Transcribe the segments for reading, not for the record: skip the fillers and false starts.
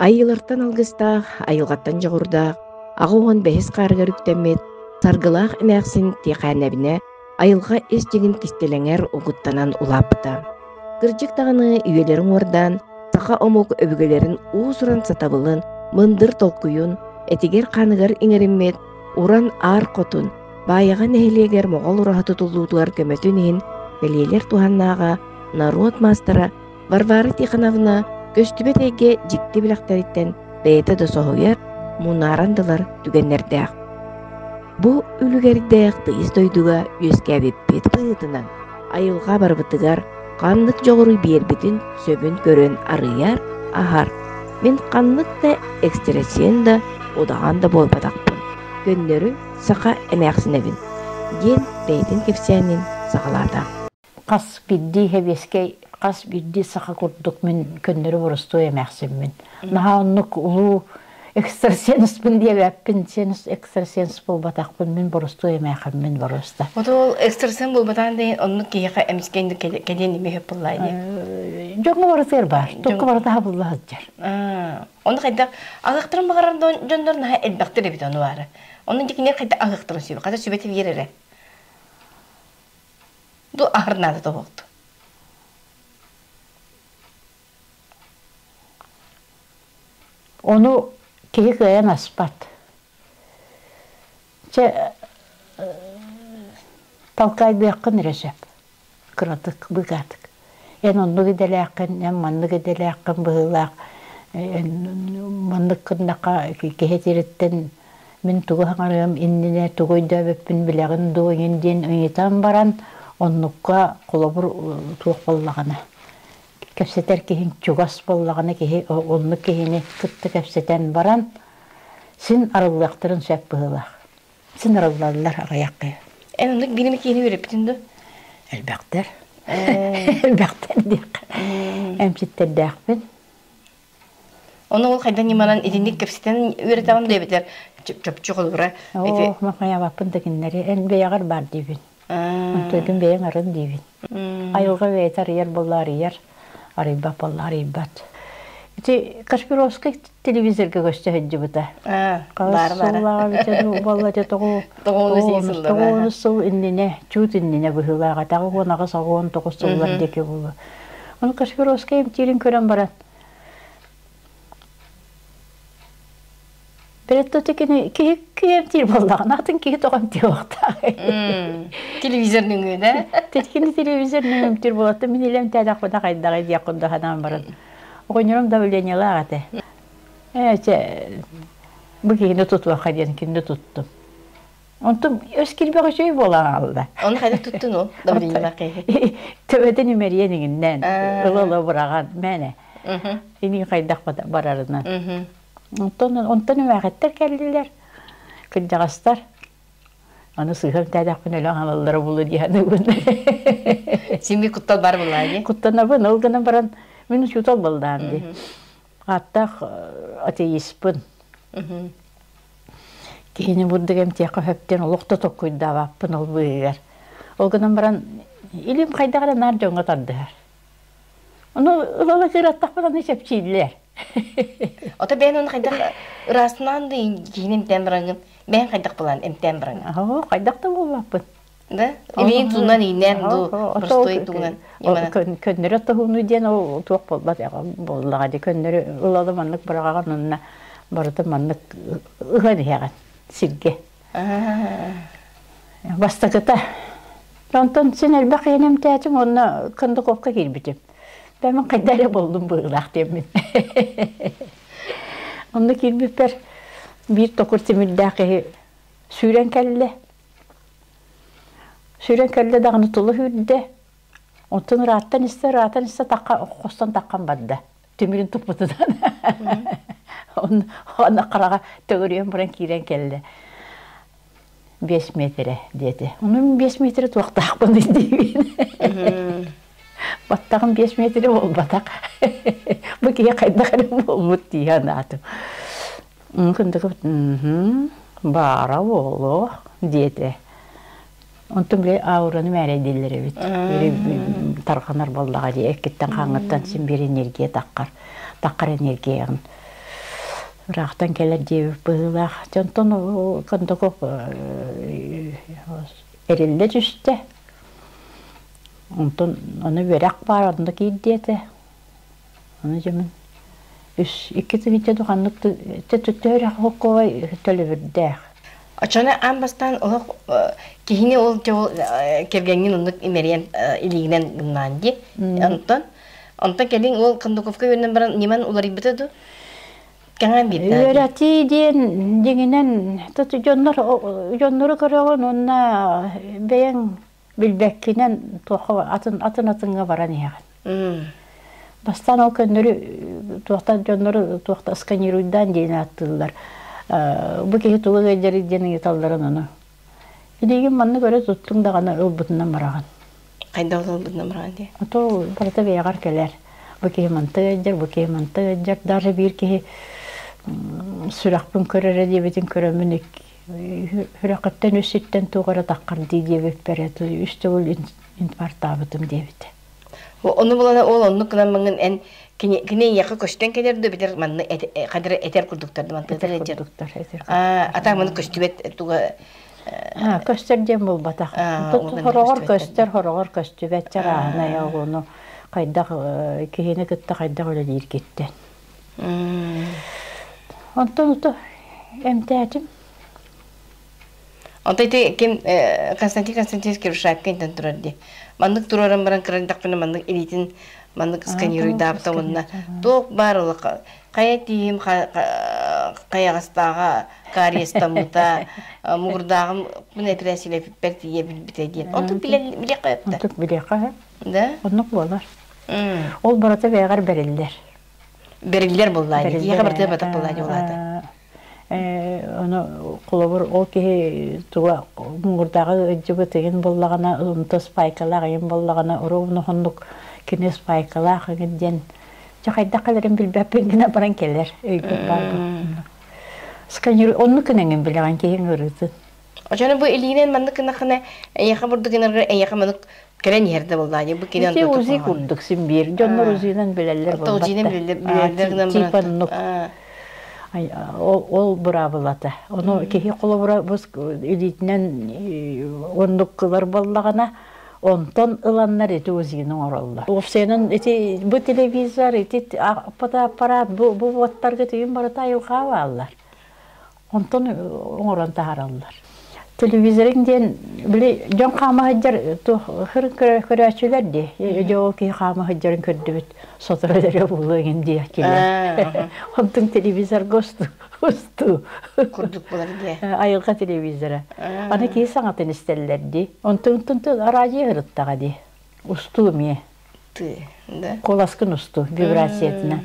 Айыылартан алгыстаах, айылҕаттан дьоҕурдаах, 85-ис хаарыгар үктэммит Саргылаах эмээхсин Тиэхээнэбинэ айылҕа ис дьиҥин кистэлэҥэр угуттанан улааппыта. Кырдьык даҕаны үйэлэрин уҥуордаан, саха омук өбүгэлэрин уус-уран сатабылын, мындыр толкуйун, этигэр-хааныгар иҥэриммит уран аар хотун, Баайаҕа нэһилиэгэр Моҕол ураһа тутуллуутугар көмөтүн иһин бэлиэлэр туһаннааҕа норуот маастара Варвара Тихоновна көстүбэт эйгэ дьикти бэлэхтэриттэн бэйэтэ да соһуйар, мунааран да ылар түгэннэрдээх. Бу үлүгэрдээх тыйыс дойдуга үөскээбиппит быһыытынан айылҕа барыбытыгар ханнык дьоҕуру биэрбитин сөбүн көрөн арыйар, аһар. Мин ханнык да экстрасен да, удаҕан да буолбатахпын. Көннөрү саха эмээхсинэбин, диэн бэйэтин кэпсээнин саҕалаата. Хас биирдии сэбиэскэй, хас биирдии саха курдук мин көннөрү боростуой эмээхсиммин. Наһаа оннук улуу экстрасенспын диэбэппин, сенс экстрасенс буолбатахпын, мин боростуой эмээхиммин боруоста. Вот ол экстрасен буолбатаан деген оннук киһиэхэ эмискэ кэлиэн эмиэ сөп буоллаа дии. Дьоҥҥо барытыгар баар, токко барыта хабылла сылдьар. Ону хайдах аһыахтарын баҕарар дьоннор наһаа элбэхтэр эбит ону баара. Онон дьикинер хайдах аһыахтарын сүбэ, хата сүбэтэ биэр эрэ. Ду аһар наада тоһуохту. Ону киһи кыайан аспат. Чэ, талкайдыаххын эрэ сөп. Кыратык, быгаатык. Эн оннук идэлээххин, эн маннык идэлээххин быһыылаах, эн маннык гыннахха киһи тириттэн мин тугу саҥарыам иннинэ тугу өйдөөбүппүн билэҕин дуо игин диэн ыйытан баран, оннукка холобур туох буоллаҕына кэпсэтэр киһиҥ чугас буоллаҕына киһи оннук киһини кытта кэпсэтэн баран син арыллыахтарын сөп быһыылаах. Син арыллаллар аҕыйах киһи. Эн оннук биир эмэ киһини үөрэппитин дуо? Элбэхтэр. Элбэхтэр диэххэ. Эмчиттэрдээхпин. Ону ол хайдан ньыманан итинник кэпсэтэн үөрэтэҕин диэбитэр чопчу холобура. Оо, махайабаппын да кинилэри эн бэйэҕэр баар диибин. Онтуйгун бэйэҥ арын диибин. Айылҕа бэйэтэ арыйар буолла арыйар, арыйбат буолла арыйбат. Ити Кашпировскай телевизорга көстө сылдьыбыта. Баар сыллааҕа бүтэ буолла ити тоҕуонус сыл иннинэ, чуут иннинэ быһыылааҕа, 88-89 сыллар диэки буолуо. Ону Кашпировскай эмтиирин көрөн баран Перед кини киһи киһи буоллаҕына атын киһи тоҕо эмтиир Телевизор нөҥүө да? Кини телевизор нөҥүө эмтиир буолатта мин илэм тээдэхпинэ хайдаҕый диэх курдук санаан баран. Оҕонньорум давлениелаах этэ. Ээ чэ бу киһини тутуохха диэн кинини туттум. Онтум өс кирбэх үчүгэй буолан хаалла. Ону хайдах туттун ол давлениелаах киһи? Төбөтүн имэрийэн иҥиннээн, ыла-ыла быраҕан, мээнэ. Инии хайдах барарынан. Онтон онтон эмээхиттэр кэллилэр, кырдьаҕастар. Аны сыыһам тээдэхпин өлөн хаалаллара буолуо дии саныыбын. Син бир куттал бар буоллаа дии. Куттанабын, ол гынан баран мин учуутал буоллаам дии. Ааттаах атеиспын. Киһини бурдук эмтиэххэ сөптөн олох да толкуйдаабаппын ол быыһыгар. Ол гынан баран илим хайдах эрэ наар дьоҥҥо тардыһар. Ону ыла кыраттахпын аны чэпчииллэр. Ото бэйэн оны хайдах ыраастанаан да киһини эмтээн бараҥҥын бэйэн хайдах булан эмтээн бараҥҥын? Оо, хайдах да буоллаппын. Да? Илиин тунан иинээн ду простой тугунан Көннөрө тоһууну диэн ол туох буолбат буоллаҕа дии көннөрү ылалы маннык быраҕаҕын онно барыта маннык ыһан иһэҕин сиргэ. Бастакыта. Онтон син элбэх иһин эмтээтим уонна Кондуковка киирбитим. Бэмин хайда эрэ боллум быһыылаах диэммин. Онно киирбиппэр биир токур тимирдээх киһи сүүрэн кэллэ. Сүүрэн кэллэ даҕаны тула сүүрдэ. Онтон ырааттан истэ, ыраатан истэ тахха хостон таххан барда. Тимирин туппутунан. Онно хараҕа төгүрүйэн баран киирэн кэллэ. 5 метрэ диэтэ. Ону мин 5 метрэ туохтаахпын диибин. Баттаҕым 5 метрэ буолбатах. Бу киһи хайдах эрэ буолбут дии санаатым. Кындыкыбыт баара буолуо диэтэ. Онтон били аураны мээрэйдииллэр эбит. Били тарҕанар буоллаҕа дии эккиттэн хаҥҥыттан син биир энергия таххар. Таххар энергияҕын. Ыраахтан кэлэр диэбит быһыылаах. Дьонтон Кондаков эриллэ түстэ. Онтон ону үөрэх баар онно киирдиэтэ. Ону дьэ үс икки тыһыынча ханнык төттөөрөх холкуобай төлөбүрдээх. Оччону аан бастаан олох киһини ол ол кэргэҥҥин оннук имэрийэн илиигинэн гыннаан дии. Онтон онтон кэлин ол Кондуковка үөрэнэн баран ньыман уларыйбыта дуу? Кэҥээн биэрдэ. Үөрэтии диэн дьиҥинэн дьоннор дьоннору көрөҕүн уонна бэйэҥ билбэккинэн туохха атын атын атыҥҥа баран иһэҕин. Бастаан ол көннөрү туохтан дьоннору туохта сканируйдаан диэн ааттыыллар. Бу киһи тугу ыалдьарый диэн ыйыталларын ону. Билигин маннык өрө туттуҥ даҕаны ылбытынан бараҕын. Хайдах ылбытынан бараҕын дии? Ото барыта бэйэҕэр кэлэр. Бу киһи манта ыалдьар, бу киһи манта ыалдьар. Даже биир киһи сүрэхпин көрөрө диэбитин көрөммүн сүрэххиттэн үс сиртэн туох эрэ таххар дии диэбиппэр үс төгүл инфарктаабытым диэбитэ. Ону булана ол оннук гынан маңын эн кини кини эйиэхэ көстөн кэлэр да битэр манны хадыр этэр курдуктар да мантыытар курдуктар этэр. А маны көстүбэт туга көстөр диэн буолбатах. Хороҕор көстөр, хороҕор көстүбэт чарааһынай оҕону хайдах киһини кытта хайдах үлэлииргиттэн. Онтон ото эмтээтим. Онто ити ким Константин Константинович Кирушапкин турар дии. Маннык туруоран баран кырандахпына маннык илиитин маннык сканируйдаабыта уонна туох баар олох хайа тииһим хайаҕастааҕа кариестаммыта мугурдааҕым мин эпирээсилэппэр тиийэ билбитэ диэн. Онтук билэн билиэххэ Онтук билиэххэ Да? Оннук буолар. Ол барыта бэйэҕэр бэриллэр. Бэриллэр буоллаа дии. Киһиэхэ барыта батах буоллаа дии улаата. Ону холобур ол киһи туга муҥурдааҕы ыдьыбыт ыйын буоллаҕына, онто спайкалаах ыйын буоллаҕына, оруобуна оннук кини спайкалаах ыгын диэн дьэ хайдах кэлэрин билбэппин гына баран кэлэр өйбөр баар Сканер оннук гынан билэҕин киһиҥ ыарыытын. Очону бу илиинэн маннык гынахына эйиэхэ бурдук гынаргар эйиэхэ маннык кэлэн иһэр да буоллаа бу кини Ити УЗИ курдук син биир. Дьоннор УЗИнан билэллэр буолбатта. УЗИнан билэллэр гынан Типа оннук. Ол быраабылата. Ону киһи холобура бу илиитинэн оннук кылар буоллаҕына, онтон ыланнар ити УЗИны оҥороллор. Уопсайынан ити бу телевизор, ити фотоаппарат бу бу уоттарга тыйын барыта айылҕа бааллар. Онтон оҥорон таһаараллар. Телевизорыҥ диэн били дьон хаама сылдьар туох көрөөччүлэр дии. Дьэ ол киһи хаама сылдьарын көрдүбүт сотору эрэ буолуо эҥин диэччилэр. Онтон телевизорга устуу устуу курдук буолар дии. Айылҕа телевизора. Аны киһи саҥатын истэллэр дии. Онтон араадьыйа ырыттаҕа дии. Устуу эмиэ. Куоласкын устуу вибрациятынан.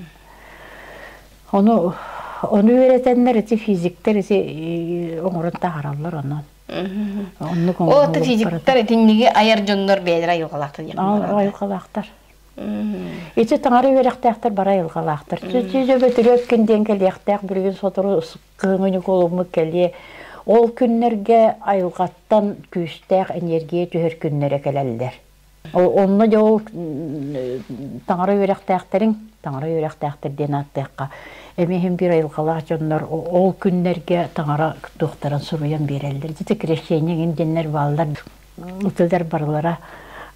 Ону ону үөрэтэннэр ити физиктэр ити оҥорон таһаараллар онон. Оннук Ол физиктэр итинниги айар дьоннор бэйэлэрэ айылҕалаахтар Айылҕалаахтар. Ити таҥара үөрэхтээхтэр бары айылҕалаахтар. Чүчү күн диэн кэлиэхтээх билигин сотору кыһыҥҥы Ньукуолуммут кэлиэ. Ол күннэргэ айылҕаттан күүстээх энергия түһэр күннэрэ кэлэллэр. Онно дьэ ол таҥара үөрэхтээхтэриҥ, таҥара үөрэхтээхтэр диэн ааттыахха, эмиэ иһин биир айылҕалаах дьоннор ол күннэргэ таҥара туохтарын суруйан биэрэллэр. Ити крещение иҥин диэннэр бааллар. Ытылар барылара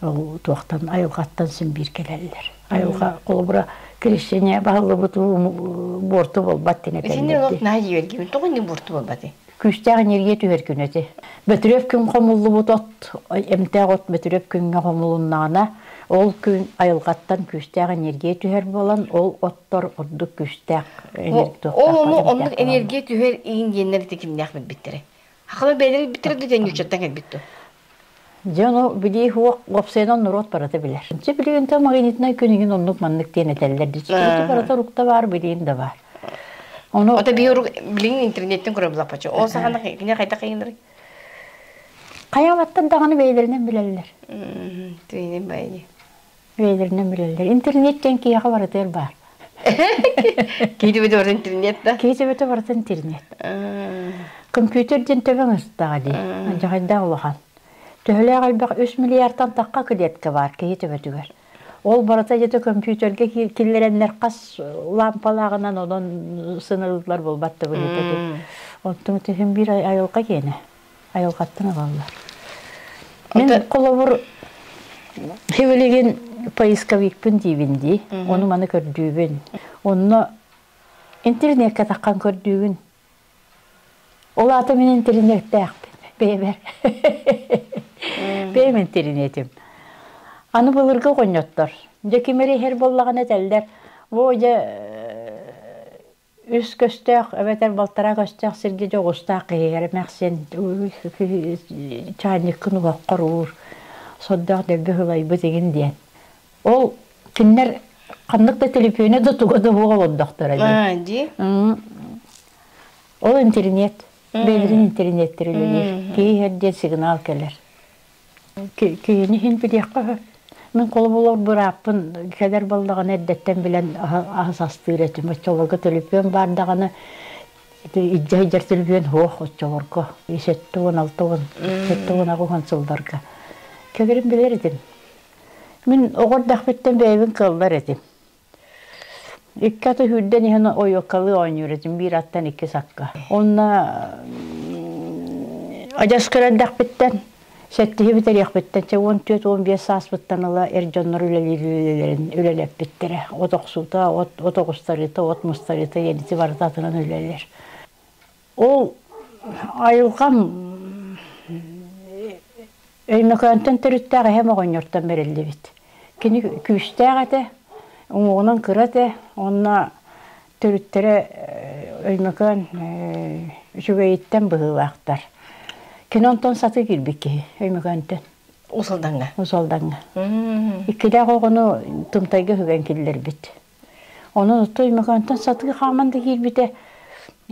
туохтан айылҕаттан син биир кэлэллэр. Айылҕа холобура крещение баһыллыбыт буорту буолбат диэн этэллэр. Итинник олох наһаа дьиибэргиибин. Тоҕо инник буорту буолбатый? Күүстээх энергия түһэр күнэ ити. Бөтүрүөп күн хомуллубут от, эмтээх от Бөтүрүөп күҥҥэ хомулуннаҕына, ол күн айылҕаттан күүстээх энергия түһэр буолан, ол оттор ордук күүстээх энергия Ол ону оннук энергия түһэр иин диэннэр ити кимнээх билбиттэрэ? Хахалар бэйэлэрэ билбиттэрэ да ньуччаттан кэлбит дуо? Дьэ ону билии суох, уопсайынан норуот барыта билэр. Дьэ билигин магнитнай күн оннук маннык диэн этэллэр дии. Ити барыта урукта баар, билигин да баар. Ону Ото би урук билигин интернеттен көрө булаппачы. Ол сахана кини хайдах кыйынырый? Хайаабаттан даҕаны бэйэлэринэн билэллэр. Түйүнэн байы. Бэйэлэринэн билэллэр. Интернет диэн киһиэхэ барытыгар баар. Киһи төбөтө барыта интернет да? Киһи төбөтө барыта интернет. Компьютер диэн төбөҥ ыстаҕа дии. Дьаһайдаах улахан. Төһөлөөх элбэх 3 миллиардтан тахха клетка баар киһи төбөтүгэр. Ол барыта дьэ компьютерга киллэрэннэр хас лампалааҕынан онон сыналыылар буолбат да быһыыта. Онтон түһүн биир айылҕа киэнэ. Айылҕаттан ылаллар. Мин холобур хивилигин поисковикпын диибин дии. Ону маны көрдүүбүн. Онно интернеккэ таххан көрдүүгүн. Ол аата мин интэриниэттээхпин бэйэбэр. Бэйэм интэриниэтим. Аны былыргы оҕонньоттор, дьэ ким эрэ иһэр буоллаҕына этэллэр, бу дьэ үс көстөөх эбэтэр балтараа көстөөх сиргэ дьоҕустаах киһи эмээхсин чаанньыккын уһаххар уур, сордоох дэлби сылайбыт игин диэн. Ол кинилэр ханнык да төлөпүөнэ да туга да суох олордохторо дии. Дии. Ол интернет. Бэйэлэрин интернеттэр үлэлиир. Киһи иһэр диэн сигнал кэлэр. Киһини иһин билиэххэ сөп. Мин холобур бырааппын кэлэр буоллаҕына эрдэттэн билэн аһас астыыр этим. Оччолорго төлөпүөн баар даҕаны илдьэ сылдьар төлөпүөн суох оччолорго. 76, 78 сылларга. Кэлэрин билэр этим. Мин оҕо эрдэхпиттэн бэйэбин кыаллар этим. Икки аты сүүрдэн иһэн ойуоккалыы оонньуур этим, биир аттан икки сакка. Онно адьас кыра эрдэхпиттэн, сэттиһи бүтэриэхпиттэн, чэ 14-15 сааспыттан ыла эр дьоннор үлэлиир үлэлэрин үлэлэппиттэрэ. От охсуута, от, от оҕустарыыта, от мустарыыта, иэнити барыта атынан үлэлэр. Ол айылҕам Өймөкөөнтөн төрүттээх эһэм оҕонньортон бэриллибит. Кини күүстээх этэ, уҥуоҕунан кыра этэ, уонна төрүттэрэ Өймөкөөн үчүгэйиттэн быһыылаахтар. Кини онтон сатыы киирбит киһи Өймөкөөнтөн. Усалдаҥҥа. Усалдаҥҥа. Иккилээх оҕону Тымтайга үһүгэн киллэрбит. Онон оттон Өймөкөөнтөн сатыы хааман да киирбитэ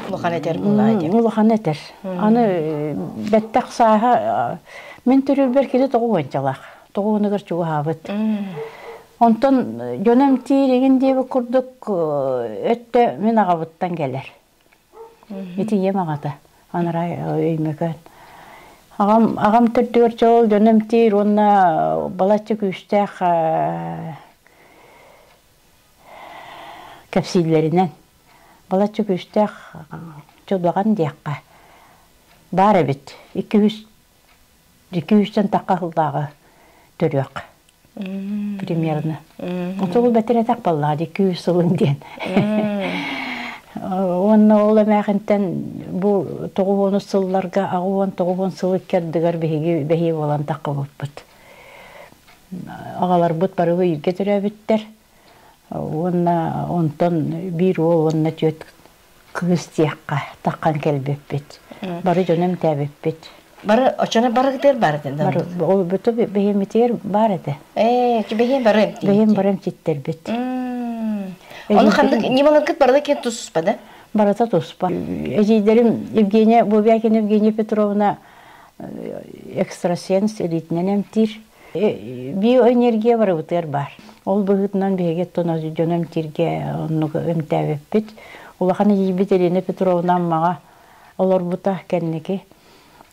Улахан этэр буоллаҕа дии. Улахан этэр. Аны бэттэх сааһа мин төрүүрбэр кини тоҕуончалаах. Тоҕуонугар чугаһаабыт. Онтон дьоно эмтиир игин диэбит курдук өттө мин аҕабыттан кэлэр. Ити ийэм аҕата. Анараа Өймөкөөн. Аҕам аҕам төрдүгэр чоол дьоно эмтиир уонна балачча күүстээх кэпсииллэринэн балачча күүстээх чудаҕан диэххэ баар эбит 200 200-тэн тахха сыллааҕы төрүөх примерно ол бэтирэтэх буоллаҕа 200 сылын диэн уонна ол эмээхинтэн бу тоҕус сылларга 89 сыл икки ардыгар биһиги бэһиэ буолан таххыбыппыт Аҕаларбыт бары бииргэ төрөөбүттэр уонна онтон биир уол уонна түөрт кыыс диэххэ таххан кэлбиппит. Бары дьону эмтээбиппит. Бары оччоно барыгытыгар баар этэ Бары ол бүтү бэйэмитигэр баар этэ. Ээ, бэйэм бары эмтиир. Бэйэм бары эмчиттэрбит. Ону ханнык ньымаларгыт барыта киэн туспа да? Барыта туспа. Эдьиийдэрим Евгения Бубякина Евгения Петровна экстрасенс илиитинэн эмтиир. Биоэнергия барыбытыгар баар. Ол быһыытынан биһиги оттон дьону эмтииргэ оннук эмтээбиппит. Улахан эдьиийбит Елена Петровна Аммаҕа олорбута кэнники.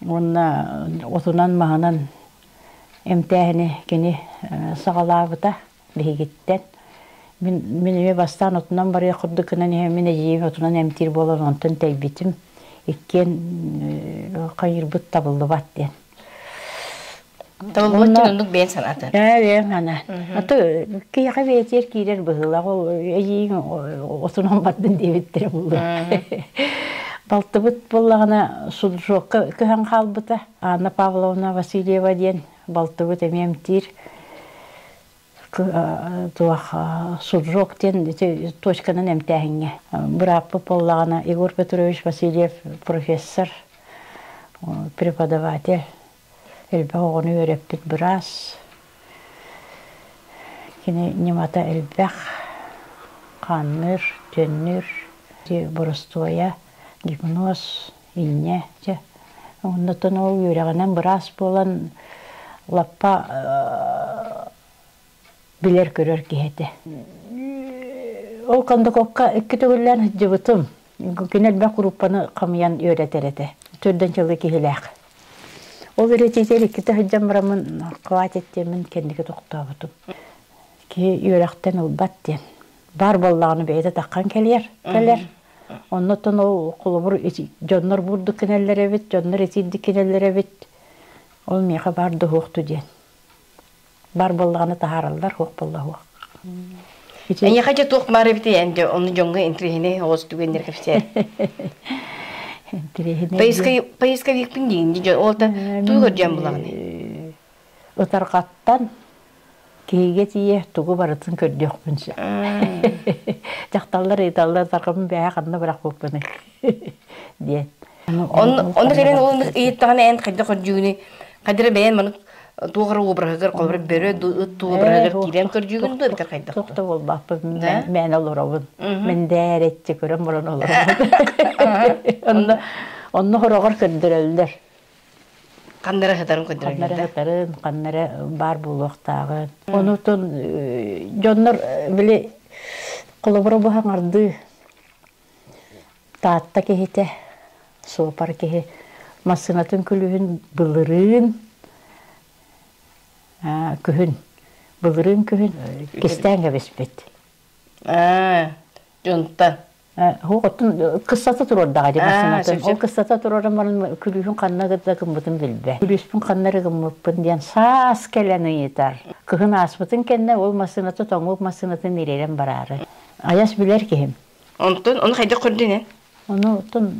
Уонна отунан-маһынан эмтээһини кини саҕалаабыта биһигиттэн. Мин, мин эмиэ бастаан отунан барыах курдук гынан иһэн мин эдьиийим отунан эмтиир буолан онтон тэйбитим. Иккиэн хайыырбыт табыллыбат диэн. Табыллыбат диэн оннук бэйэн санаата. Ээ, бэйэм санаа. Аты киһиэхэ бэйэтигэр киирэр быһыылаах ол эдьиийим отунан бардын диэбиттэрэ буолуо. Балтыбыт буоллаҕына суджокка көһөн хаалбыта. Анна Павловна Васильева диэн балтыбыт эмиэ эмтиир. Туох суджок диэн ити точканан эмтээһиҥҥэ бырааппыт буоллаҕына Егор Петрович Васильев профессор, преподаватель, элбэх оҕону үөрэппит быраас. Кини ньымата элбэх, хаанныыр, түөннүүр, боростуойа, гипноз, инньэ дьэ. Оннуттан ол үөрэҕинэн быраас буолан лаппа билэр-көрөр киһи этэ. Ол Кондакокка икки төгүллээн сылдьыбытым. Кини элбэх группаны хамыйан үөрэтэр этэ. Төрдөн чылы киһилээх. Ол үөрэтиитигэр иккитэ сылдьан бараммын хватит диэммин кэнники тохтообутум. Киһи үөрэхтэн ылбат диэн. Баар буоллаҕына бэйэтэ таххан кэлиэр, кэлэр. Оннуттан ол холобур дьоннор бурдук кинэллэр эбит, дьоннор итирдик кинэллэр эбит. Ол миэхэ баар да уһуохту диэн. Бар буоллаҕына таһаараллар, суох буолла суох. Эйиэхэ дьэ туох баар эбитий эн дьэ ону дьоҥҥо интириэһинэй оҕус түгэннэр кэпсээн. Интириэһинэй. Поисковикпин диин дьон ол да тугу көрдүөн булаҕыный? Ытарҕаттан киһигэ тиийэ тугу барытын көрдүөхпүн сөп. Дьахталлар ыйыталлар ытарҕабын бэйэ ханна бырахпыппыный диэн. Онно кэлэн ол ыйыттаҕына эн хайдах көрдүүгүнүй? Хайдара бэйэн маннык туох эрэ обраһыгар холобура бөрө ыт туу обраһыгар киирэн көрдүүгүн дуу эбэтэр хайдах Туох да буолбаппын мээнэ олоробун. Мэндээрэччи көрөн баран олоробун. Онно онно хороҕор көрдөрөллөр. Ханнара сытарын көрдөрөллөр. Ханнара сытарын, ханнара баар буолуохтааҕын. Онутун дьоннор били холобура бу хаҥардыы Таатта киһитэ, суопар киһи массыынатын күлүүһүн былырыын күһүн былырыын күһүн кистээн кэбиспит. Дьонтон. Оттон кыссата туруордаҕа дии массыынатын. Ол кыссата туруоран баран күлүүһүн ханна да гыммытын билбэт. Күлүүспүн ханна эрэ гыммыппын диэн саас кэлэн ыйытар. Кыһын ааспытын кэннэ ол массыыната тоҥук массыынатын ириэрэн бараары. Айас билэр киһим. Онтон ону хайдах көрдүн эн? Ону оттон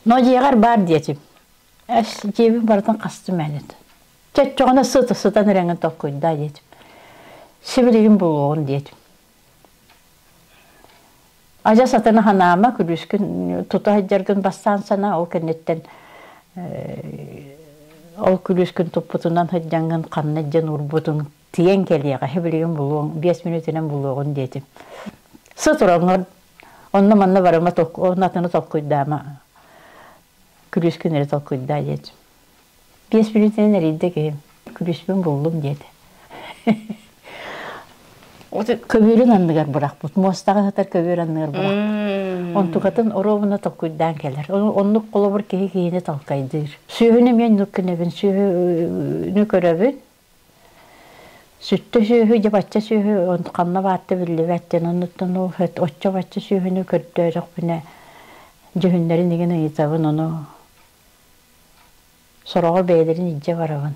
но дьиэҕэр баар диэтим. Эс дьиэбин барытын хастым эн Чөччөҕүнэ сыт сытан эрэҥин толкуйдаа диэтим. Сибилигин булуоҕун диэтим. Адьас атыны ханаама күлүүскүн тута сылдьаргын бастаан санаа ол кэнниттэн ол күлүүскүн туппутунан сылдьаҥҥын ханна дьэн уурбутун тиийэн кэлиэҕэ, билигин булуоҥ, 5 мүнүүтүнэн булуоҕун диэтим. Сытыроҥҥор онно-манна барыма, онно атыны толкуйдаама, күлүүскүн эрэ толкуйдаа диэтим. 5 мүнүүтүнэн эрийдэ киһим, күлүүспүн буллум диэтэ. Көбүөрүн анныгар бырахпыт, муостаҕа сытар көбүөр анныгар бырахпыт. Онтукатын оруобуна толкуйдаан кэлэр. Оннук холобур киһи киһини толкайдыыр. Сүөһүнү эмиэ оннук гынабын, сүөһүнү көрөбүн, Сүттэ сүөһү дьэ бачча сүөһү ханна баарта биллибэт диэн оннуттан ол оччо-бачча сүөһүнү көрдөөтөхпүнэ дьүһүннэрин игин ыйытабын ону сороҕор бэйэлэрин илдьэ барабын.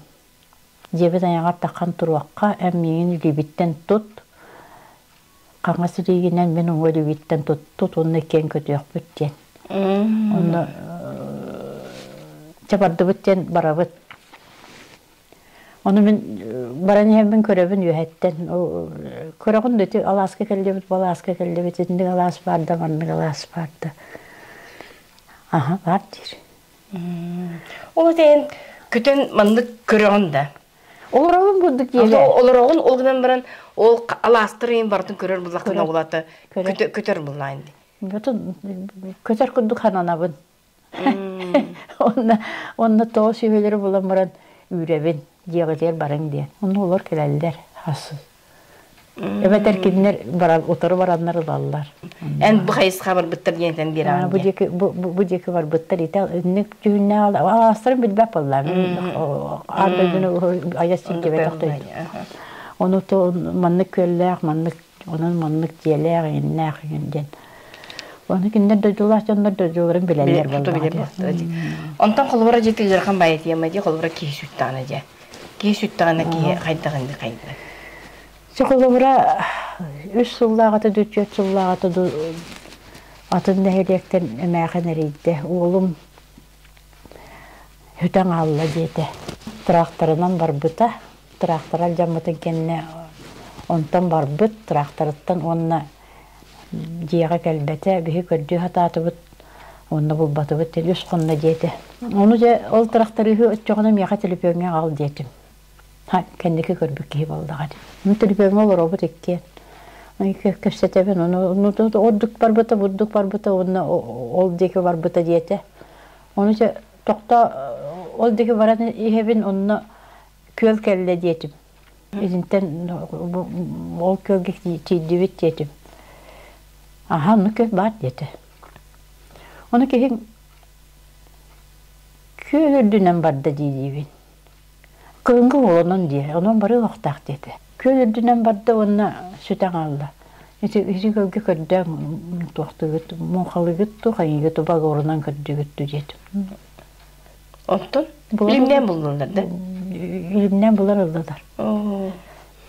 Дьиэбит айаҕар таххан туруохха эн миигин илиибиттэн тут хаҥас илиигинэн мин уҥа илиибиттэн туттут уонна иккиэн көтүөхпүт диэн. Онно чэ бардыбыт диэн барабыт. Ону мин баран иһэммин көрөбүн үөһэттэн. Көрөҕүн да ити алааска кэллибит, бу алааска кэллибит, итинник алаас баар да, маннык алаас баар да. Аха, баар диир. Ол этэн көтөн маннык көрөҕүн да. Олороҕун курдук диэбэ. Олороҕун ол гынан баран ол алаастар ыйын барытын көрөр буллахтына улаата көтөр буллаан ди. Көтөр курдук хананабын. Онно онно тоҕо сүөһүлэри булан баран үүрэбин, дьиэҕитигэр барыҥ диэн. Онно олор кэлэллэр хас. Эбэтэр кинилэр баран утары бараннар ылаллар. Эн бу хайысха барбыттар диэн биэрэҕин Бу диэки бу, бу диэки барбыттар итэ инник дьүһүннээх алаастарын билбэт буоллаа. Аан дойдуну айас сирдибэтэх дойду. Ону то маннык күөллээх, маннык Онон маннык дьиэлээх, иҥиннээх иҥин диэн. Ону кинилэр дойдулаах дьоннор дойдуларын билэллэр буоллаҕа. Онтон холобура дьиэ ыарахан байытыама дии холобура киһи сүттэҕинэ дьэ. Киһи сүттэҕинэ киһи хайдах инди хайда. Чэ холобура үс сыллааҕыта ду түөрт сыллааҕыта ду атын нэһилиэктэн эмээхин эрийдэ. Уолум Сүтэн хаалла диэтэ. Тыраахтарынан барбыта. Тыраахтара алдьаммытын кэннэ онтон барбыт тыраахтарыттан уонна дьиэҕэ кэлбэтэ. Биһи көрдүү сатаатыбыт уонна булбатыбыт диэн үс хонно диэтэ. Ону дьэ ол тырахтарыыһы оччоҕуна миэхэ төлөпүөҥҥэ аҕал диэтим. Ха, кэнники көрбүт киһи буоллаҕа дии. Ону төлөпүөҥҥэ олоробут иккиэн. Кэпсэтэбин, ону ордук барбыта, бурдук барбыта уонна ол диэки барбыта диэтэ. Ону дьэ тохтоо ол диэки баран иһэбин, онно күөл кэллэ диэтим. Итинтэн ол күөлгэ тиийдибит диэтим. Аха, онно күөл баар диэтэ. Ону киһиҥ күөл үрдүнэн барда дии диибин. Кыһыҥҥы уоланан диэ, онон барыах охтоох диэтэ. Күөл үрдүнэн барда уонна сүтэн хаалла. Ити ити күөлгэ көрдөөн туохтугут, муҥхалыгыт дуу, хайыгыт дуу, багорунан көрдүгүт дуу диэтим. Оттон илимнээн буллулар да? Илимнээн булар ыллылар.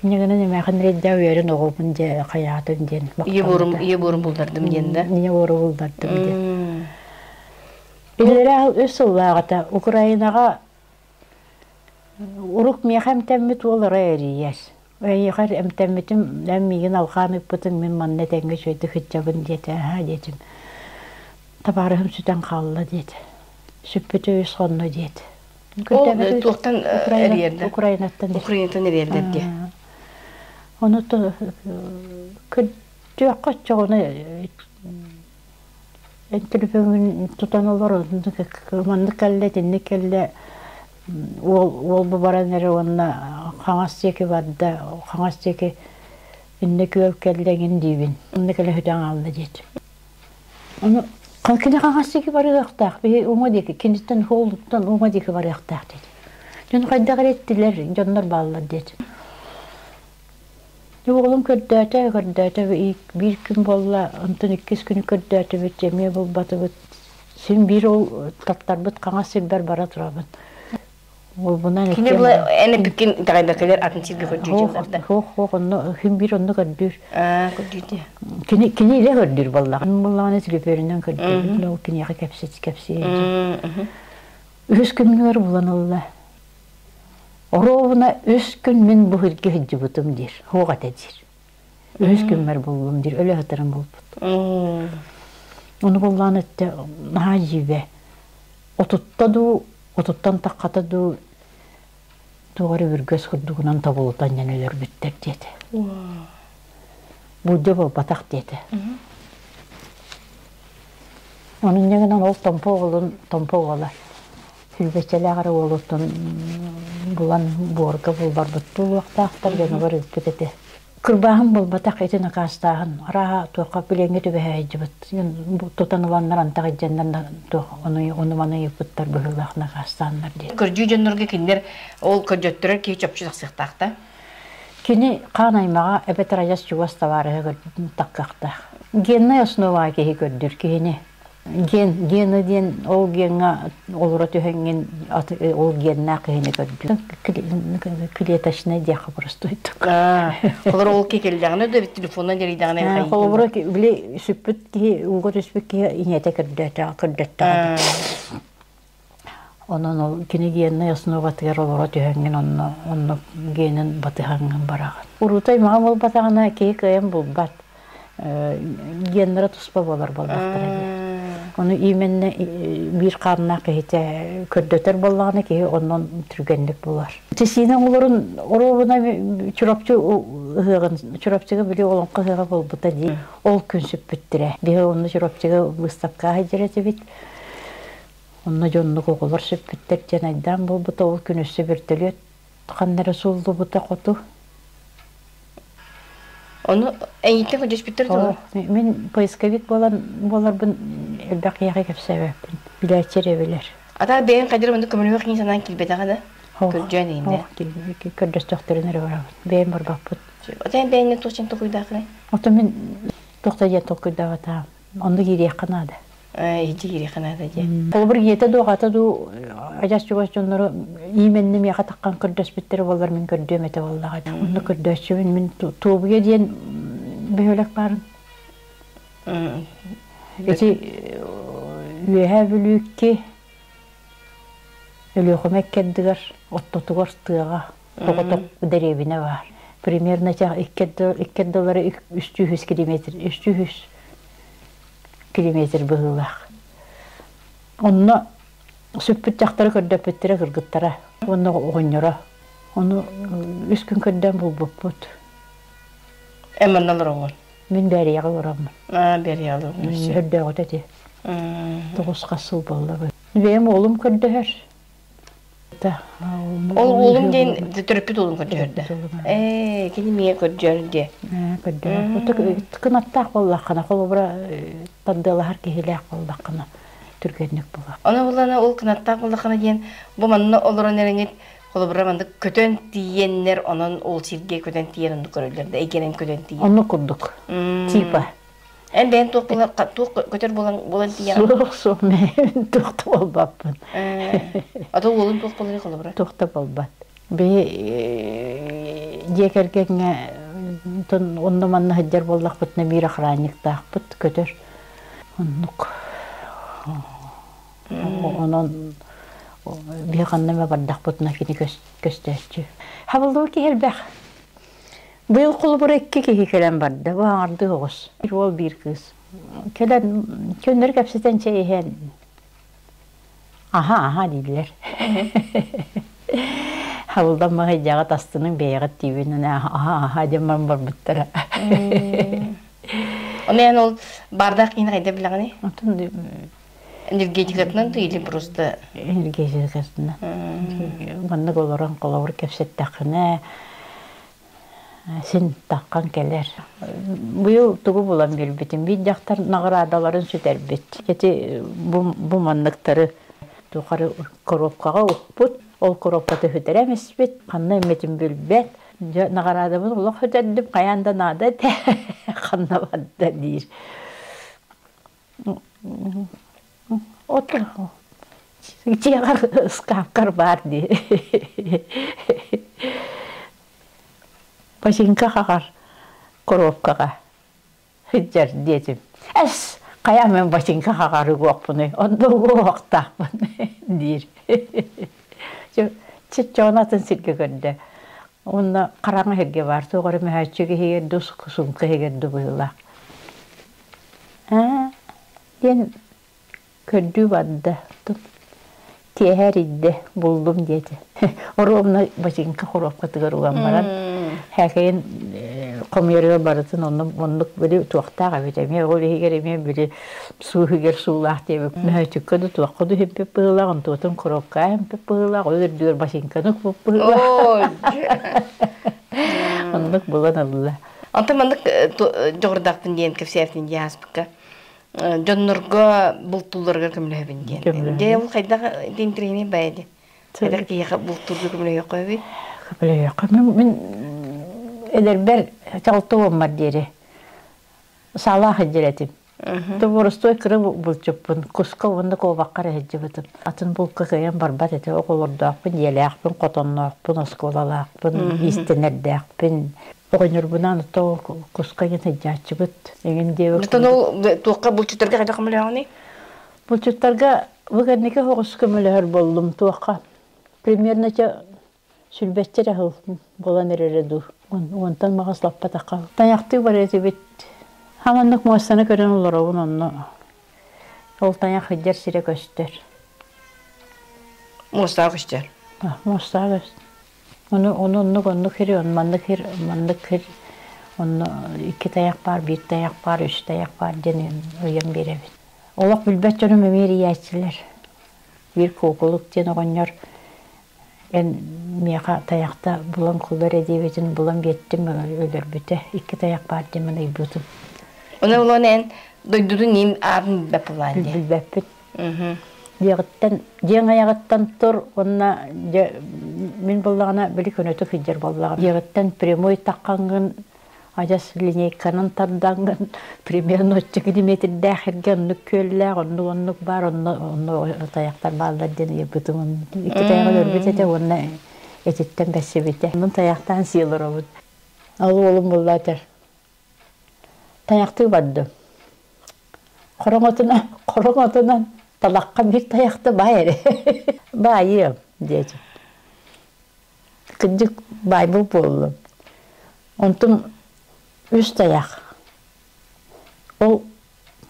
Инньэ гынан эмээхин эрэйдээх үөрэн оҕобун дьэ хайаатым диэн Ийэ буорум ийэ буорум буллардым диэн да? Ийэ буору буллардым диэн. Билэрэ үс сыллааҕыта Украинаҕа Урук миэхэ эмтэммит уол ырай эрийэр. Эйиэхэ эмтэммитим, эн миигин алҕаан ыыппытыҥ, мин манна этэҥҥэ үчүгэйдик сылдьабын диэтэ, аһаа диэтим. Табаарыһым сүтэн хаалла диэтэ. Сүппүтэ үс хонно диэтэ. Ол туохтан эрийэрдэ? Украинаттан. Украинаттан эрийэрдэр диэ. Ону көрдүөххэ оччоҕуна Эн төлөпүөҥҥүн тутан олор, маннык кэллэ, итинник кэллэ, уол уол бу баран эрэ уонна хаҥас диэки барда, хаҥас диэки иннэ күөл кэллэ эҥин диибин. Онно кэлэ сүтэн хаалла диэтим. Ону кини хаҥас диэки барыахтаах, биһи уҥа диэки, киниттэн суолуттан уҥа диэки барыахтаах диэтим. Дьон хайдах эрэ эттилэр, дьоннор бааллар диэтим. Уолум көрдөөтө, көрдөөтө биир күн буолла, онтон иккис күнү көрдөөтүбүт, эмиэ булбатыбыт. Син биир ол таптарбыт хаҥас сирбэр бара турабын. Уолбунан Кини була эн эпиккин итэҕэйбэккэлэр атын сиргэ көрдүүр да? Суох, суох, онно син биир онно көрдүүр. Аа, көрдүүр дии. Кини кини илэ көрдүүр буоллаҕа. Мин буоллаҕына телефонунан көрдүүр. Ол киниэхэ кэпсэт кэпсиэ. Үһүс күнүгэр булан ылла. Оруобуна үс күн мин бу сиргэ сылдьыбытым диир, суох этэ диир. Үһүс күммэр буллум диир, өлө сытарын булбут. Ону буллаан өттө наһаа дьиибэ. Отутта дуу, отуттан таххата дуу туох эрэ бүргэс курдугунан тобулутан дьэн өлөрбүттэр диэтэ. Булдьа буолбатах диэтэ. Ону инньэ гынан ол Томпо уолун Томпо уола сүүрбэччэлээх эрэ уолуттан булан буорга булларбыт буолуохтаахтар дьонугар ыыппыт этэ. Кырбааһын буолбатах ити накаастааһын арааһа туохха билиэҥҥэ түбэһэ сылдьыбыт тутан ыланнар антах илдьэннэр туох ону ону маны ыыппыттар быһыылаах накаастааннар диэн. Көрдүү дьоннорго кинилэр ол көрдөттөрөр киһи чопчу тахсыахтаах да? Кини хаан аймаҕа эбэтэр адьас чугас табаарыһа таккахтаах. Геннай основа киһи көрдүүр киһини. Ген, гена диэн ол геҥҥа олоро түһэҥҥин ол геннаах киһини көрдүүр. Клеточный диэххэ простойдук. Холобура ол киһи кэллэҕинэ да телефонунан дьарыйдаҕына Холобура били сүппүт киһи ууга түспүт киһи ийэтэ көрдөөтөҕө көрдөттөҕө. Онон ол кини геннай основатыгар олоро түһэҥҥин онно онно генин батыһаҥҥын бараҕын. Уруутай маҕа буолбатаҕына киһи кыайан булбат. Геннара туспа буолар буоллахтара дии. Ону именно биир хааннаах киһитэ көрдөтөр буоллаҕына киһи онон түргэнник булар. Сиинэ оҕолорун оруобуна Чурапчы ыһыаҕын Чурапчыга били олоҥхо ыһыаҕа буолбута дии. Ол күн сүппүттэрэ. Биһи онно Чурапчыга выставкаҕа сылдьар этибит. Онно дьоннук оҕолор сүппүттэр диэн айдаан буолбута, ол күн өссө бөртөлүөт ханна эрэ сууллубута хоту. Ону эйиттэн көрдөспүттэр дуо? Мин поисковик буолан буоларбын элбэх киһиэхэ кэпсээбэппин. Билээччи эрэ билэр. Ата бэйэҥ хайдах оннук көмөлөһүөх киһи санаан киирбэтэҕэ да? Көрдьөөн иһиннэ. Көрдөстөхтөрүн эрэ барабын. Бэйэм барбаппыт. Ото эн бэйэҥ туох диэн толкуйдааххыный? Ото мин туох да диэн толкуйдаабатаҕым. Онно киириэххэ наада. Иһдьи киириэххэ наада диэн. Холобур, ийэтэ дуу, аҕата дуу адьас чугас дьоннору иимэннэ миэхэ таххан көрдөспүттэрэ буоллар мин көрдүөм этэ буоллаҕа. Онно көрдөөччүбүн мин Туобуйа диэн бөһүөлэк баарын. Ити Үөһээ Бүлүүкки Өлүөхүмэ иккэрдигэр ортотугар тыаҕа соҕотох дэриэбинэ баар. Примерно икки ардылары үс километр үс километр быһыылаах. Онно сүппүт дьахтары көрдөппүттэрэ кыргыттара уонна оҕонньоро. Ону үс күн көрдөөн булбуппут. Эн манна олороҕун? Мин Бээрийэҕэ олороммун. Аа, Бээрийэҕэ олороҕун. Өрдөөҕүтэ ити. Тоҕус хас сыл буолла. Бэйэм уолум көрдөһөр. Ол уолум диэн төрөппүт уолум көрдөһөрдө. Ээ, кини миэ көрдьөр диэ. Көрдөһөр. Кынаттаах буоллаххына, холобура тардыалаһар киһилээх буоллаххына түргэнник булар. Ону булана ол кынаттаах буоллаххына диэн бу манна олорон эрэҥит. Холобура маннык көтөн тиийэннэр, онон ол сиргэ көтөн тиийэн оннук көрөллөр да, эйгэнэн көтөн тиийэн. Оннук курдук. Типа. Эн бэйэн туох буолан туох көтөр буолан буолан тиийэҕин? Суох, суох, мен туох да буолбаппын. Ата уолун туох буолар холобура? Туох да буолбат. Биһи дьиэ кэргэҥҥэ онно манна сылдьар буоллахпытына биир охранниктаахпыт көтөр. Оннук. Онон биһи ханна эмэ бардахпытына кини көстөөччү. Хабыллыбыт киһи элбэх. Быйыл холобура икки киһи кэлэн барда. Бу аҥардыы оҕус. Биир уол, биир кыыс. Кэлэн көннөрү кэпсэтэн чэй иһэн аха аха дииллэр. Хабылдан маһыйдьаҕа тастының бэйэҕит диибин аха аха диэн баран барбыттара. Ону эн ол баардаах киһини хайда билэҕиний? Отон Энергетикатынан да или просто энергетикатынан. Маннык олорон холобур кэпсэттэххинэ син таххан кэлэр. Быйыл тугу булан билбитим. Биир дьахтар наҕараадаларын сүтэрбит. Ити бу, бу манныктары тухары коробкаҕа укпут. Ол коробкаты сүтэрэн испит. Ханна эммитин билбэт. Дьэ, наҕараадабын олох сүтэрдим, хайаан да наада этэ. Ханна барда диир. От дьиэҕэр ыскаапкар баар дии. Бачыыҥка хаҕар коробкаҕа сылдьар диэтим. Эс, хайа мин бачыыҥка хаҕар угуохпунуй, онно угуохтаахпын диир. Чиччоон атын сиргэ көрдө. Уонна хараҥа сиргэ баар, туох эрэ мөһөөччүк иһигэр дуу, сумка иһигэр дуу быһыылаах. Аа, диэн көрдүү барда. Тиэһэ эрийдэ, буллум диэтэ. Оруобуна бачыыҥка хоруопкатыгар уган баран, һээкэйин хомуйарыгар барытын онно оннук били туохтаах эбит эмиэ ол иһигэр эмиэ били суу иһигэр суулаах диэбит мөһөөччүккэ да туохха да иһиппит быһыылаах онтуотун коробкаҕа иһиппит быһыылаах ол үрдүгэр бачыыҥканы укпут быһыылаах оннук булан ылла Онтон маннык дьоҕурдаахпын диэн кэпсээбитин дии ааспыкка дьоннорго бултуулларыгар көмөлөһөбүн диэн. Дьэ ол хайдах интэриэһинэй баайа дии. Эдэр киһиэхэ бултуурга көмөлөһүөххэ эбит. Көмөлөһүөххэ. Мин эдэрбэр чалты уоммар диэри саалаах сылдьар этим. Боростуой кыра булчуппун, куска уонна куобахха эрэ сылдьыбытым. Атын булка кыайан барбат этэ. Оҕолордоохпун, дьиэлээхпин, хотонноохпун, оскуолалаахпын, иистэнэрдээхпин. Оҕонньорбунаан ото куска диэн сылдьааччыбыт. Эҥин диэбит. Оттон ол туохха булчуттарга хайдах көмөлөһөҕүнүй? Булчуттарга бу кэнники соҕус көмөлөһөр буоллум туохха. Примерно сүлбэччэ эрэ сыл буолан эрэрэ дуу. Уонтан маҕас лаппатахха. Тайахтыы бар этибит. Хаманнык муостаны көрөн олоробун онно. Ол тайах сылдьар сирэ көстөр. Муостаах көстөр. Муостаах көстөр. Ону ону оннук оннук сир, маннык сир, маннык сир онно икки тайах баар, биир тайах баар, үс тайах баар диэн ыйан биэрэбит. Олох билбэт дьонум эмиэ эрийээччилэр. Биир куокулук диэн оҕонньор эн миэхэ тайахта булан куллар диэбитин булан биэттим өлөрбүтэ. Икки тайах баар диэммин ыйбытым. Ону улан эн дойдутун иим аатын билбэт булаан диэ. Билбэппит. Дьиэҕиттэн, дьиэҥ айаҕыттан тур уонна дьэ мин буоллаҕына били көнөтүк сылдьар буоллаҕым. Дьиэҕиттэн прямой таххаҥҥын адьас линейканан тардаҥҥын примерно оччо километрдээх эргэ оннук күөллээх, оннук оннук баар, онно онно тайахтар бааллар диэн ыйыппытым. Икки тайаҕы өлөрбүт этэ уонна этиттэн бэссибитэ. Онон тайахтаан сии олоробут. Ол уолум булла этэр. Тайахтыы бардым. Хороҥотунан, хороҥотунан талахха биир тайахта баай эрэ. Баайыам, диэтим. Кырдьык баайбыл буоллум. Онтум үс тайах. Ол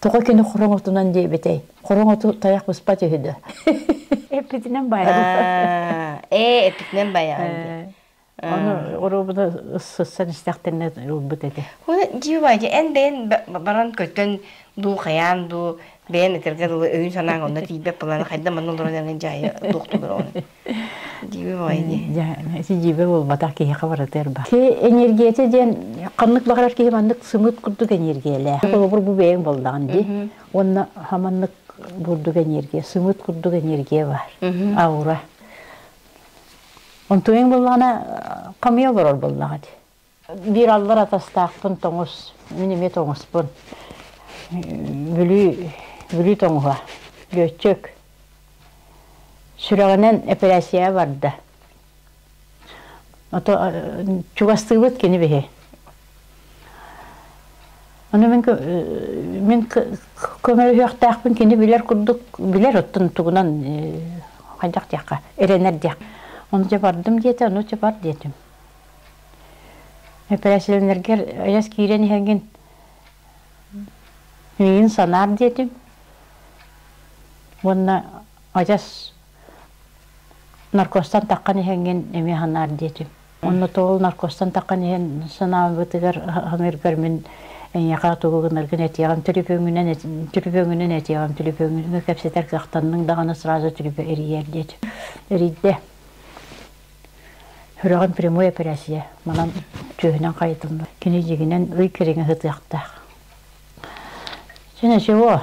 тоҕо кини хороҥотунан диэбитэй? Хороҥоту тайах быспат үһү да. Эппитинэн баайабын. Ээ, эппитинэн баайаҕын дии. Ону оруобуна сыссан истэхтэринэ ылбыт этэ. Дьиибэ эн бэйэн баран көтөн дуу хайаан дуу бэйэн этэргэ дылы өйүн санааҥ онно тиийбэт буолан хайда манна олорон эрэн дьаайа туохтулар ону. Дьиибэ баҕайы дии. Ити дьиибэ буолбатах киһиэхэ барытыгар бар. Ки энергията диэн ханнык баҕарар киһи маннык сымыыт курдук энергиялээх. Холобур бу бэйэҥ буоллаҕын дии. Уонна хаманнык бурдук энергия, сымыыт курдук энергия бар. Аура. Онтуйуҥ буоллаҕына хамыйа олорор буоллаҕа дии. Биир аллар атастаахпын тоҥус, мин эмиэ тоҥуспун. Бүлүү, Бүлүү тоҥуһа, лүөччүк. Сүрэҕинэн эпэрээссийэҕэ барда. Ото чугастыыбыт кини биһи. Ону мин мин көмөлөһүөхтээхпин кини билэр курдук билэр оттон тугунан хайдах диэххэ эрэнэр диэх. Ону дьэ бардым диэтэ, ону дьэ бар диэтим. Эпэрээссийэлэнэргэр айас киирэн иһэҥҥин миигин санаар диэтим. Уонна адьас наркозтан таххан иһэҥҥин эмиэ санаар диэтим. Онно тоҕо наркозтан таххан иһэн санаабытыгар саныыргар мин эйиэхэ тугу гынаргын этиэҕим, төлөпүөҥҥүнэн төлөпүөҥҥүнэн этиэҕим, төлөпүөҥҥүнэн кэпсэтэр кыахтанныҥ даҕаны сразу төлөпүө эрийээр диэтим. Эрийдэ. Сүрэҕин прямой эпэрээссийэ манан түөһүнэн хайытыллар. Кини дьиҥинэн ый кэриҥэ сытыахтаах. Чэ ничего,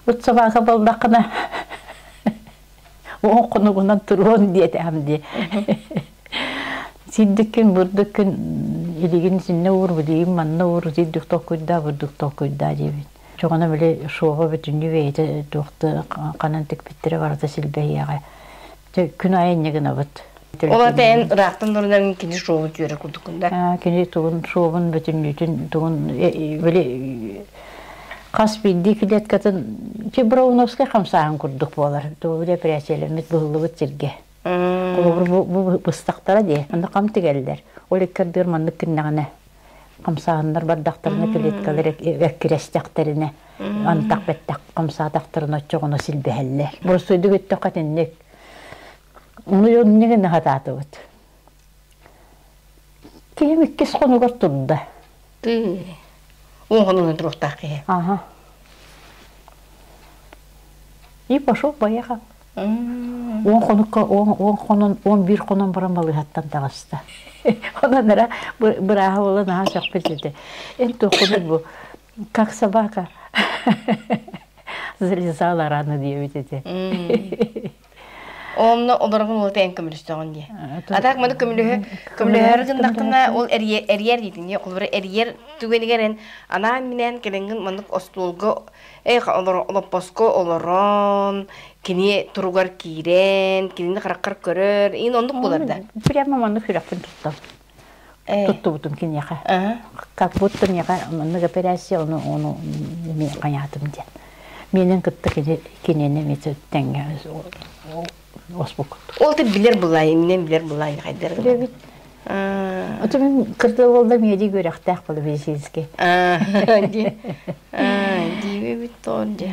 ыт собака буоллаххына уон хонугунан туруон диэтэҕим дии. Сирдик күн, бурдук күн илигин синнэ уур, билигин манна уур, сирдик толкуйдаа, бурдук толкуйдаа диэбит. Чоҕуна били шуоба бүтүннүү бэйэтэ туохта ханан тикпиттэрэ барыта силбэһиэҕэ. Дьэ, күн аайы инньэ гынабыт. Ол ата эн ыраахтан олорон кини шоубун түөрэ курдуккун да? Кини тугун шоубун бүтүннүүтүн тугун били хас биирдии клеткатын Чебрауновскай хамсааһын курдук буолар. Тугу били операциялэммит быһыллыбыт сиргэ. Холобур бу, бу быстахтара дии. Онно хам тигэллэр. Ол иккэрдигэр маннык гыннаҕына хамсааһыннар бардахтарына клеткалар эккирэстэхтэринэ антах бэттэх хамсаатахтарына оччоҕуна силбэһэллэр. Боростуойдук өттөххө итинник. Ону инньэ гына сатаатыбыт. Киһим иккис хонугар турда. Уон хонугунан туруохтаах киһи. Ага. И пошел, поехал. Уон хонукка уон хонон 11 хонон баран балыыһаттан таҕыста. Онон эрэ бырааһа буолан наһаа сөхпүт этэ. Эн туоххунуй бу как собака залезала рано диэбит этэ. Онно олоргун уолта эн көмөлөстөҕүн дии. А так маны көмөлөһө көмөлөһөр гыннаххына ол эрийэр диитин дии. Холобура эрийэр түгэнигэр эн анаан-минээн кэлэҥҥин маннык остуолга эх олоппоско олорон кини туругар киирэн кинини хараххар көрөр ин оннук буолар да. Прямо маннык сүрэхпин туттам. Туттубутум киниэхэ. Как будто миэхэ маннык операция ону ону эмиэ хайаатым диэн. Миэнин кытта кини кинини эмиэ тэҥҥэ оспуккут. Ол ты билэр булай, имнен билэр булай хайдар. Билэбит. Ото мин кырдал болда меди үөрэхтээх буолла медицинский. Диибит тоон дьэ.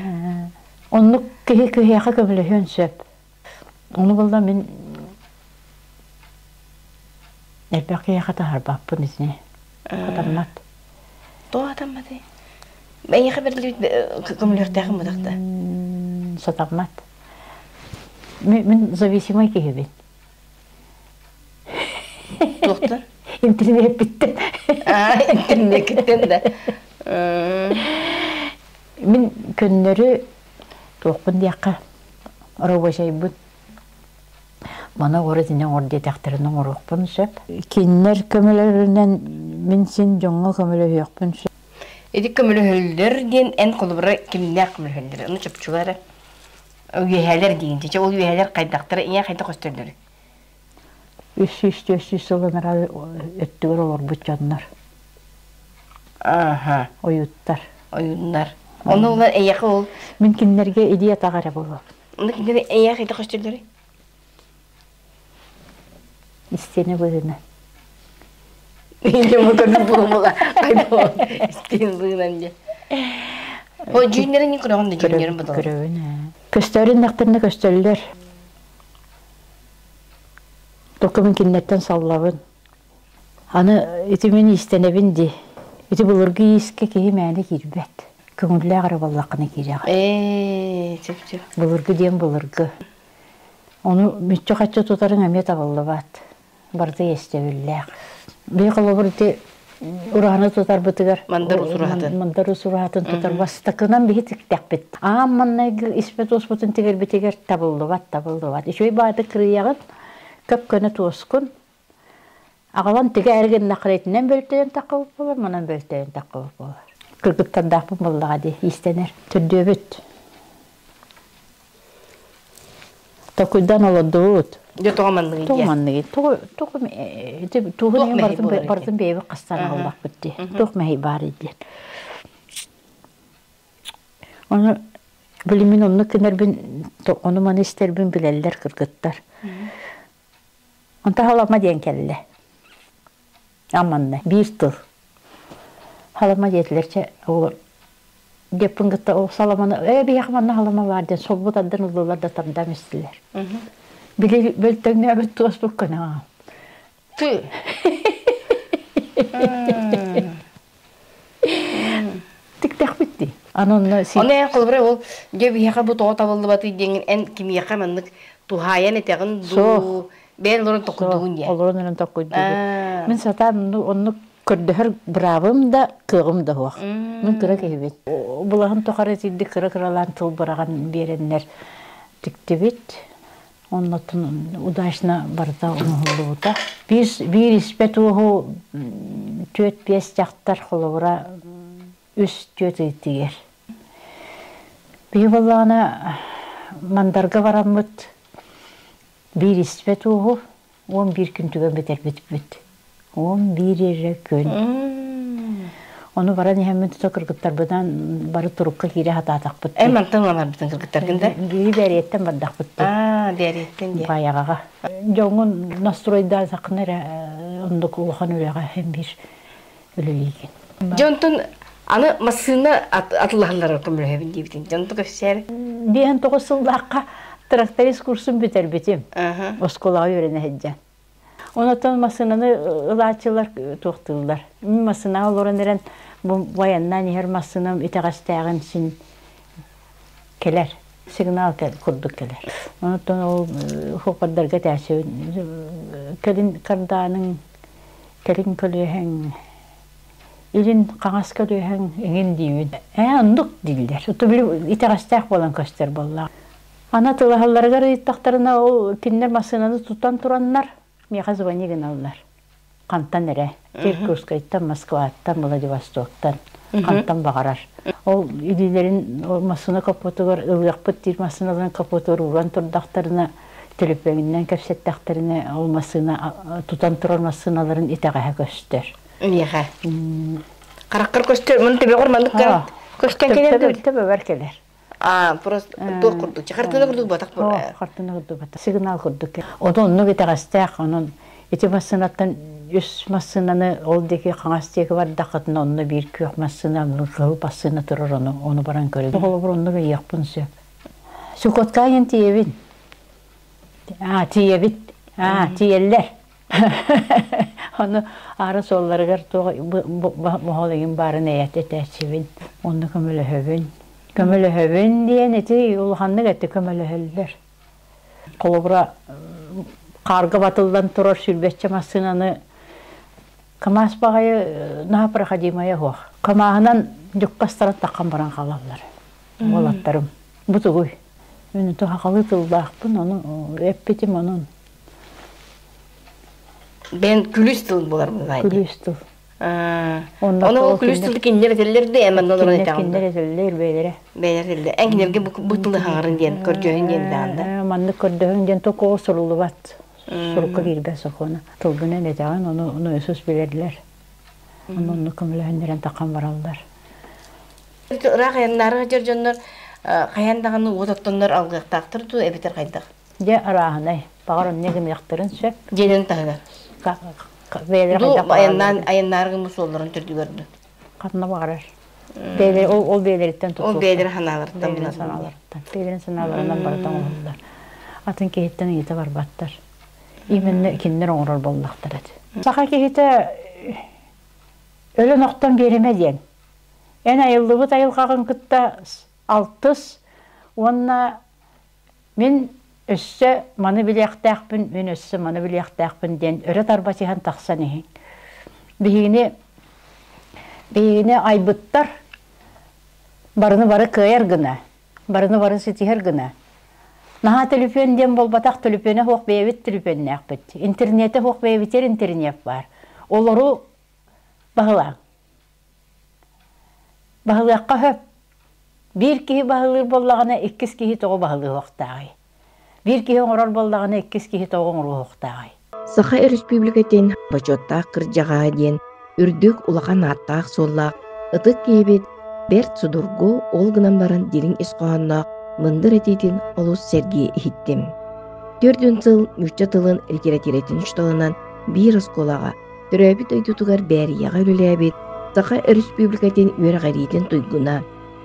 Оннук киһи киһиэхэ көмөлөһүөн сөп. Ону булла мин элбэх киһиэхэ таһарбаппын итини. Хатаммат. Тоҕо хатамматый? Эйиэхэ бэриллибит көмөлөһүөхтээхин бытахта. Сатаммат. Мин зависимый киһибин. Туохтан? Интернеппиттэн. Интернеккиттэн да. Мин көннөрү туохпун диэххэ рабочайбын. Маны оҥор итини оҥор диэтэхтэринэ оҥоруохпун сөп. Кинилэр көмөлөрүнэн мин син дьоҥҥо көмөлөһүөхпүн сөп. Ити көмөлөһөллөр диэн эн холобура кимнээх көмөлөһөллөр? Ону чопчулара үөһээлэр диин. Чэ ол үөһээлэр хайдахтара ийэ хайдах көстөллөр? 300-400 сыл анараа өттүгэр олорбут дьоннор. Ааха. Ойууттар. Ойууннар. Ону улар эйиэхэ ол Мин кинилэргэ илии атах эрэ буолуом. Ону кинилэр эйиэхэ хайдах көстөллөрүй? Истиэнэ быһыынан. Ийэм көрбүт буолумула хайдах истиэн быһыынан дьэ. О дьүүннэрин көрөҕүн да дьүүннэрин бодолор. Көрөбүн ээ. Көстөөрүн нэхтэринэ көстөллөр. Только мин кинилэртэн саллабын. Аны ити мин иистэнэбин дии. Ити былыргы иискэ киһи мээнэ киирбэт. Көҥүллээх эрэ буоллаххына киирэҕин. Ээ, сөп-сөп. Былыргы диэн былыргы. Ону мүччү-хаччы тутарыҥ эмиэ табыллыбат. Барыта иэстэбиллээх. Бии холобур ити ураһаны тутарбытыгар Мандар усураһатын. Мандар усураһатын тутар бастакынан биһи тиктэхпит. Аан маннайгы испэт уоспутун тигэрбитигэр табыллыбат, табыллыбат. Үчүгэй бааты кырыйаҕын. Көп-көнө туоскун аҕалан тигэ эргиннэххинэ итинэн бөлтөйөн таххыбыт буолар, манан бөлтөйөн таххыбыт буолар. Кыргыттардаахпын буоллаҕа дии, иистэнэр. Төрдүөбүт. Токуйдан олордубут. Дьэ тоҕо манныгый Тоҕо диэн. манныгый? Тоҕо тоҕо ити туһун Туох иһин мэһэй барытын буолар диэн. барытын бэйэбит хастаан аҕаллахпыт дии. Туох мэһэй баарый диэн. Ону били мин оннук гынарбын ону-маны истэрбин билэллэр кыргыттар. Онто халама диэн кэллэ. Аманна биир тыл. Халама диэтилэр чэ ол диэппин кытта ол саламаны ээ биһиэхэ манна халама баар диэн солбут ардан ыллылар да тардаан истилэр. Били бөлтөҥнөөбүт туоспут көнөҕө. Ты. Тиктэхпит дии. Аны онно Ону эн холобура ол дьэ биһиэхэ бу тоҕо табыллыбатый диэҥҥин эн кимиэхэ маннык туһаайан этэҕин дуу бэйэн олорон токуйдугун диэн. Олорон эрэн токуйдугун. Мин сатаан оннук көрдөһөр быраабым да кыаҕым да суох. Мин кыра киһибин. Булаһын тухары итинник кыра-кыралаан тыл быраҕан биэрэннэр тиктибит. Оннотун удачно барыта оҥоһуллубута. Биир, биир испэ туоһу түөрт-биэс дьахтар холобура үс-түөрт ый тигэр. Биһи буоллаҕына мандарга бараммыт биир испэ туоһу 11 күн түгэн бүтэрбиппит. 11 эрэ күн. Ону баран иһэммин тута кыргыттарбынан бары турукка киирэ сатаатахпыт. Эн мантан барбытын кыргыттаргын да? Биһи бэриэттэн бардахпыт. Аа, бэриэттэн диэ. Баайаҕаҕа. Дьоҥҥун настройдаан саккына эрэ оннук улахан үлэҕэ һин биир үлэлиигин. Дьонтон аны массыына атылаһаллара көмөлөһөбүн диэбитин. Дьонтон көссээр. 59 сыллаахха тракторист курсун бүтэрбитим. Оскуолаҕа үөрэнэ сылдьан. Онотон массыынаны ылааччылар туохтууллар. Мин массыынаҕа олорон эрэн бу байаннаан иһэр массыынам итэҕэстээҕин син кэлэр. Сигнал курдук кэлэр. Онотон ол суоппардарга этээччибин кэлин кардааныҥ, кэлин көлүөһэҥ, илин хаҥас көлүөһэҥ эҥин диибин. Ээ оннук дииллэр. Ото били итэҕэстээх буолан көстөр буоллаҕа. Аны тылаһалларыгар ыйыттахтарына, ол кинилэр массыынаны тутан тураннар, миэхэ звони гыналлар. Хантан эрэ, Иркутскайтан, Москваттан, Владивостоктан, хантан баҕарар. Ол илиилэрин массыына капотугар ылыахпыт диир массыыналарын капотугар ууран турдахтарына, төлөпүөнүнэн кэпсэттэхтэринэ, ол массыына тутан турар массыыналарын итэҕэһэ көстөр. Миэхэ. Хараххар көстөр, мын төбөҕөр маннык көстөн кэлэр. Төбөбөр кэлэр. А, просто туох курдук, хартыына курдук батах Хартыына курдук батах. Сигнал курдук. Ону оннук итэҕэстээх, онон ити массыынаттан үс массыынаны ол диэки хаҥас диэки бардаххытына онно биир күөх массыына, кыһыл массыына турар, ону ону баран көрөбүн. Холобур, оннук ыйыахпын сөп. Чукоткаайын тиийэбин. А, тиийэбит. А, тиийэллэр. Ону аара суолларыгар туох моһол игин баарын эйэт этээччибин. Онно көмөлөһөбүн. Көмөлөһөбүн диэн ити улаханнык эти көмөлөһөллөр. Холобура, хаарга батыллан турар сүүрбэччэ массыынаны КамАЗ баҕайы наһаа проходимая суох. КамАЗынан дьуккастаран таххан баран хаалаллар. Уолаттарым. Бу тугуй? Мин сахалыы тыллаахпын, ону эппитим онон. Бэйэн күлүүс тыл буолар быһаай. Күлүүс тыл. Ону ол күлүүс тылы кинилэр этэллэр да эмэн олорон этэҕин. Кинилэр этэллэр бэйэлэрэ. Бэйэлэр этэллэр. Эн кинилэргэ бу тылы хаҥарын диэн, көрдөһүн диэн даҕан да. Маннык көрдөһүн диэн токоо суруллубат. Сурукка киирбэт сокуона. Тылгынан этэҕин, ону ону Иисус билэллэр. Ону онну көмөлөһүннэрэн тахан бараллар. Ыраах айаннаары сылдьар дьоннор хайаан даҕаны уот оттоннор алгыахтаахтар дуу эбэтэр хайдах? Дьэ арааһынай. Баҕар онно гыныахтарын сөп. Дьиэлэрин таһыгар. Бэйэлэрэ Ду хайдах айаннаан айаннаары гыммыт суолларын төрдүгэр ду. Ханна баҕарар. Бэйэлэри ол, ол бэйэлэриттэн Ол тутулуктар. бэйэлэрэ санааларыттан Бэйэлэрин булар. санааларыттан. Бэйэлэрин санааларынан барыта оҥоһуллар. Атын киһиттэн ыйыта барбаттар. Именно кинилэр оҥорор буоллахтара этэ. Саха киһитэ өлөн охтон биэримэ диэн. Эн айыллыбыт айылҕаҕын кытта алтыс уонна Мин өссө маны билиэхтээхпин, мин өссө маны билиэхтээхпин диэн өрө тарбачыһан тахсан иһиҥ. Биһигини биһигини айбыттар барыны бары кыайар гына, барыны бары ситиһэр гына. Наһаа төлөпүөн диэн буолбатах, төлөпүөнэ суох бэйэбит төлөпүөннээхпит. Интернетэ суох бэйэбитигэр интернет баар. Олору баһылааҥ. Баһылыахха сөп. Биир киһи баһылыыр буоллаҕына, иккис киһи тоҕо баһылыахтааҕый? Биир киһи оҥорор буоллаҕына, иккис киһи тоҕо оҥоруохтааҕый? Саха Өрөспүүбүлүкэтин бочуоттаах кырдьаҕаһа диэн үрдүк улахан ааттаах-суоллаах ытык киһибит бэрт судургу, ол гынан баран дириҥ ис хоһоонноох мындыр этиитин олус сэргии иһиттим. 40 сыл нуучча тылын литэрэтиирэтин учууталынан биир оскуолаҕа төрөөбүт дойдутугар Бээрийэҕэ үлэлээбит Саха Өрөспүүбүлүкэтин үөрэҕириитин туйгуна,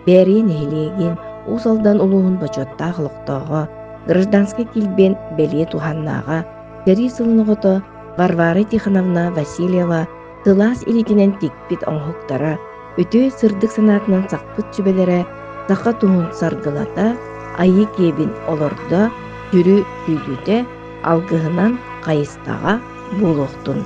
Бээрийэ нэһилиэгин Уус Алдан улууһун бочуоттаах олохтооҕо, гражданскай килбиэн бэлиэ туһааннааҕа, сэрии сылын оҕото Варвара Тихоновна Васильева сылаас илиитинэн тикпит оҥоһуктара, үтүө сырдык санаатынан сахпыт сүбэлэрэ саха туһун саргылата, айыы киэбин олордо, сүрү күүтүүтэ, алгыһынан хайыстаҕа буолуохтун.